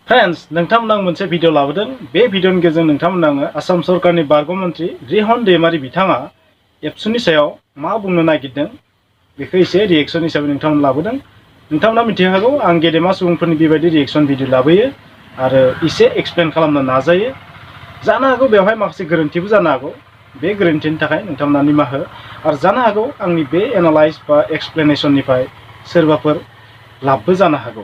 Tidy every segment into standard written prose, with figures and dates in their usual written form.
Friends नोंथांमोना मोनसे video लाबोदों बे भिडिअनि गेजेरजों नोंथांमोना आसाम सरकारनि बारग' मन्त्रि रिहन दैमारी बिथाङा एबसुनि सायाव मा बुंनो नागिरदों बेखौ एसे रिएक्शन हिसाबै नोंथांमोना लाबोदों। नोंथांमोना मिथिखागौ आं गेदेमा सुबुंफोरनि बेबायदि रिएक्शन भिडिअ लाबोयो आरो एसे एक्सप्लेन खालामनो नाजायो। जानो हागौ बेवहाय माखासे गोरोन्थिबो जानो हागौ, बे गोरोन्थिनि थाखाय नोंथांमोना निमाहा हो आरो जानो हागौ आंनि बे एनालाइज बा एक्सप्लेनेशननिफ्राय सोरबाफोर लाबबो जानो हागौ।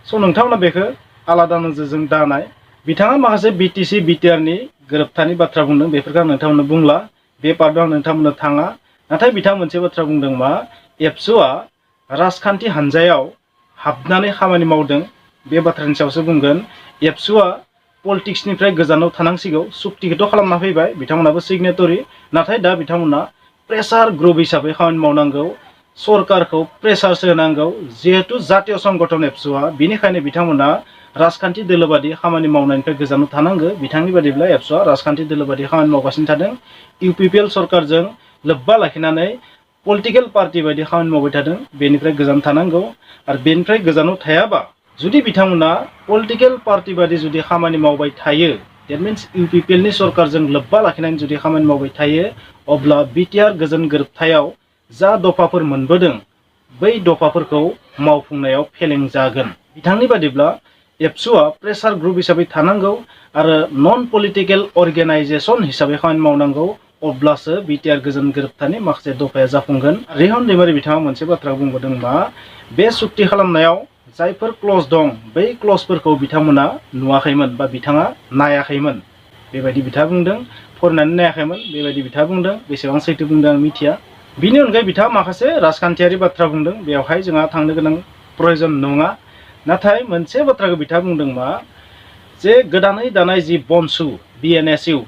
स' नोंथांमोना बेखौ आलादा नोजोरजों दानाय। बिथाङा माखासे बिटिसि बिटिआरनि गोरोबथानि बाथ्रा बुंदों, बेफोरखौ आं नोंथांमोननो बुंला, बे पार्टआव आं नोंथांमोननो थाङा। नाथाय बिथाङा मोनसे बाथ्रा बुंदों मा एबसुआ राजखान्थि हान्जायाव हाबनानै खामानि मावदों, बे बाथ्रानि सायावसो बुंगोन। एबसुआ पलिटिक्सनिफ्राय गोजानाव थानांसिगौ, सुक्तिखौथ' खालामना फैबाय, बिथांमोनाबो सिगनेटरि, नाथाय दा बिथांमोना प्रेसार ग्रुप हिसाबै खामानि मावनांगौ, सरकारखौ प्रेसारसो होनांगौ। जिहेतु जातीय संगठन एबसुआ, बेनिखायनो बिथांमोना राजखान्थि दोलोबादि खामानि मावनायनिफ्राय गोजानाव थानांगौ। बिथांनि बादिब्ला एबसुआ राजखान्थि दोलोबादि खामानि मावगासिनो थादों, इउपिपिएल सरकारजों लोब्बा लाखिनानै पलिटिकेल पार्टी बायदि खामानि मावबाय थादों, बेनिफ्राय गोजानाव थानांगौ। आरो बेनिफ्राय गोजानाव थायाबा जुदि बिथांमोना पलिटिकेल पार्टी बायदि जुदि खामानि मावबाय थायो, डेट मिन्स इउपिपिएलनि सरकारजों लोब्बा लाखिनानै जुदि खामानि मावबाय थायो, अब्ला बिटिआर गोजोन गोरोबथायाव जा दफाफोर मोनबोदों बै दफाफोरखौ मावफुंनायाव फेलें जागोन। बिथांनि बादिब्ला एबसुआ प्रेसार ग्रुप हिसाबै थानांगौ आरो नन पलिटिकेल अर्गेनाइजेशन हिसाबै खामानि मावनांगौ, अब्लासो बिटिआर गोजोन गोरोबथानि माखासे दफाया जाफुंगोन। रिहन दैमारी बिथाङा मोनसे बाथ्रा बुंबोदों मा बे सुक्ति खालामनायाव जायफोर क्लज दं बै क्लजफोरखौ बिथांमोना नुवाखैमोन बा बिथाङा नायाखैमोन, बेबायदि बिथाङा बुंदों। फरायनानै नायाखैमोन बेबायदि बिथाङा बुंदों। बेसेबां सैथो बुंदों आं मिथिया। बिनि अनगायै बिथाङा माखासे राजखान्थियारि बाथ्रा बुंदों, बेवहाय जोंहा थांनो गोनां प्रयोजन नङा। नाथाय मोनसे बाथ्राखौ बिथाङा बुंदों मा जे गोदानै दानाय जि बनसु BNSU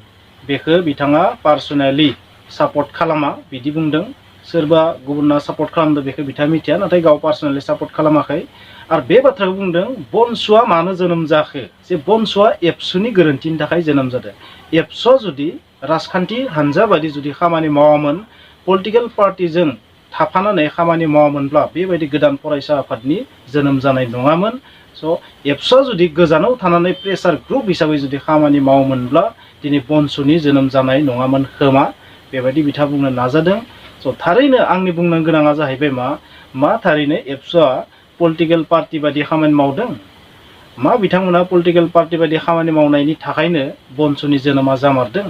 बेखौ बिथाङा पार्सनेलि सापर्ट खालामा बिदि बुंदों। सोरबा गुबुना सापर्ट खालामदों बेखौ बिथाङा मिथिया, नाथाय गाव पार्सनेलि सापर्ट खालामाखै। आरो बे बाथ्राखौ बुंदों बनसुआ मानो जोनोम जाखो, जे बनसुआ एबसुनि गोरोन्थिनि थाखाय जोनोम जादों। एबसुआ जुदि राजखान्थि हान्जा बायदि जुदि खामानि मावामोन, पलिटिकेल पार्टीजों थाफानानै खामानि मावामोनब्ला बेबायदि गोदान फरायसा आफादनि जोनोम जानाय नङामोन। स' एबसुआ जुदि गोजानाव थानानै प्रेसार ग्रुप हिसाबै जुदि खामानि मावोमोनब्ला दिनै बनसुनि जोनोम जानाय नङामोन खोमा, बेबायदि बिथाङा बुंनो नाजादों। स' थारैनो आंनि बुंनो गोनाङा जाहैबाय मा थारैनो एबसुआ पलिटिकेल पार्टी बायदि खामानि मावदों? मा बिथांमोना पलिटिकेल पार्टी बायदि खामानि मावनायनि थाखायनो बनसुनि जोनोमा जामारदों?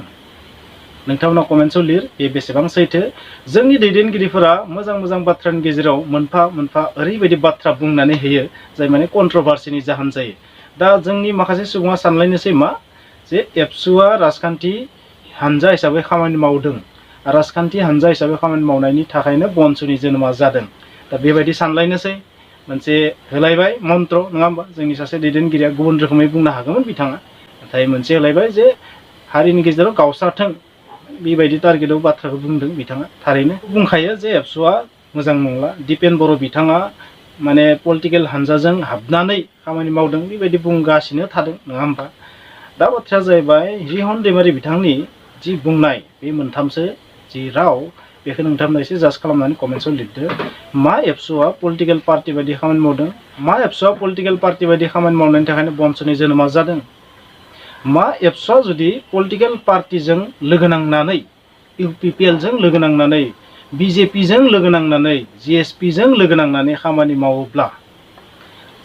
नोंथांमोना कमेन्ट्सआव लिर बे बेसेबां सैथो। जोंनि दैदेनगिरिफोरा मोजां मोजां बाथ्रानि गेजेराव मोनफा मोनफा ओरैबायदि बाथ्रा बुंनानै होयो जाय माने कन्ट्रभार्सिनि जाहोन जायो। दा जोंनि माखासे सुबुङा सानलायनोसै मा जे एबसुआ राजखान्थि हान्जा हिसाबै खामानि मावदों, राजखान्थि हान्जा हिसाबै खामानि मावनायनि थाखायनो बनसुनि जोनोमा जादों। दा बेबायदि सानलायनोसै, मोनसे होलायबाय मन्त्र, नङा होमबा? जोंनि सासे दैदेनगिरिया गुबुन रोखोमै बुंनो हागौमोन बिथाङा, नाथाय मोनसे होलायबाय जे हारिनि गेजेराव गावस्राथों, बेबायदि टारगेटआव बाथ्राखौ बुंदों बिथाङा। थारैनो बुंखायो जे एबसुआ मोजां नंला, दिपेन बर' बिथाङा माने पलिटिकेल हान्जाजों हाबनानै खामानि मावदों बेबायदि बुंगासिनो थादों, नङा होमबा? दा बाथ्राया जाहैबाय रिहन दैमारी बिथांनि जि बुंनाय बे मोनथामसो जि राव, बेखौ नोंथांमोना एसे जाज खालामनानै कमेन्ट्सआव लिरदो। मा एबसुआ पलिटिकेल पार्टी बायदि खामानि मावदों? मा एबसुआ पलिटिकेल पार्टी बायदि खामानि मावनायनि थाखायनो बनसुनि जोनोमा जादों? मा एबसुआ जुदि पलिटिकेल पार्टीजों लोगो नांनानै, इउपिपिएलजों लोगो नांनानै, बिजेपिजों लोगो नांनानै, जिएसपिजों लोगो नांनानै खामानि मावोब्ला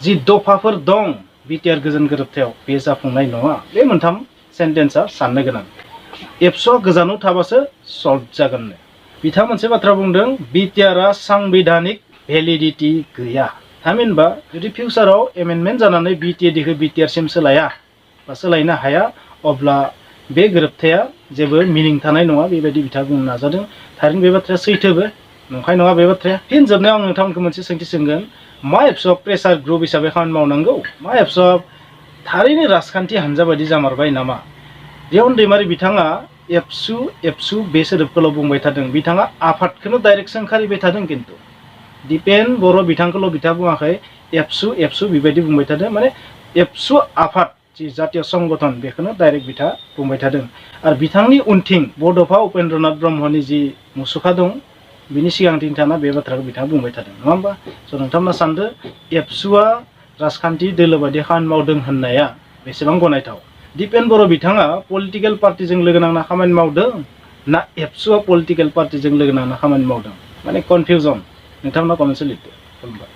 जि दफाफोर दं बिटिआर गोजोन गोरोबथायाव बे जाफुंनाय नङा? बे मोनथाम सेन्टेन्सआ साननो गोनां। एबसुआ गोजानाव थाबासो सल्भ जागोननो। बिथाङा मोनसे बाथ्रा बुंदों, बिटिआरआ सांबिधानिक भेलिडिटि गैया। थामहिनबा जुदि फिउचाराव एमेन्डमेन्ट जानानै बिटिएडिखौ बिटिआरसिम सोलाया बा सोलायनो हाया, अब्ला बे गोरोबथाया जेबो मिनिं थानाय नङा, बेबायदि बिथाङा बुंनो नाजादों। थारैनो बे बाथ्राया सैथोबो, नंखाय नङा बे बाथ्राया। फिन जोबनायाव आं नोंथांमोनखौ मोनसे सोंथि सोंगोन, मा एबसुआ प्रेसार ग्रुप हिसाबै खामानि मावनांगौ? मा एबसुआ थारैनो राजखान्थि हान्जा बायदि जामारबाय नामा? रिहन दैमारी बिथाङा एबसु बे सोदोबखौल' बुंबाय थादों, बिथाङा आफादखौनो डाइरेक्ट सोंखारिबाय थादों। खिन्थु दिपेन बर' बिथांखौल' बिथाङा बुङाखै, एबसु बेबायदि बुंबाय थादों। माने एबसु आफाद जि जातीय संगठन बेखौनो डाइरेक्ट बिथाङा बुंबाय थादों। आरो बिथांनि उनथिं बड'फा उपेन्द्रनाथ ब्रह्मनि जि मुसुखा दं, बिनि सिगांथिं थाना बे बाथ्राखौ बिथाङा बुंबाय थादों, नङा होमबा? स' नोंथांमोना सानदो एबसुआ राजखान्थि दोलो बायदि खामानि मावदों होननाया बेसेबां गनायथाव दिपेन बर' बिथाङा पलिटिकेल पार्टिजों लोगो नांना खामानि मावदों ना एबसुआ पलिटिकेल पार्टिजों लोगो नांना खामानि मावदों माने कनफिउजन नोंथांमोना कमेन्टआव लिरदो।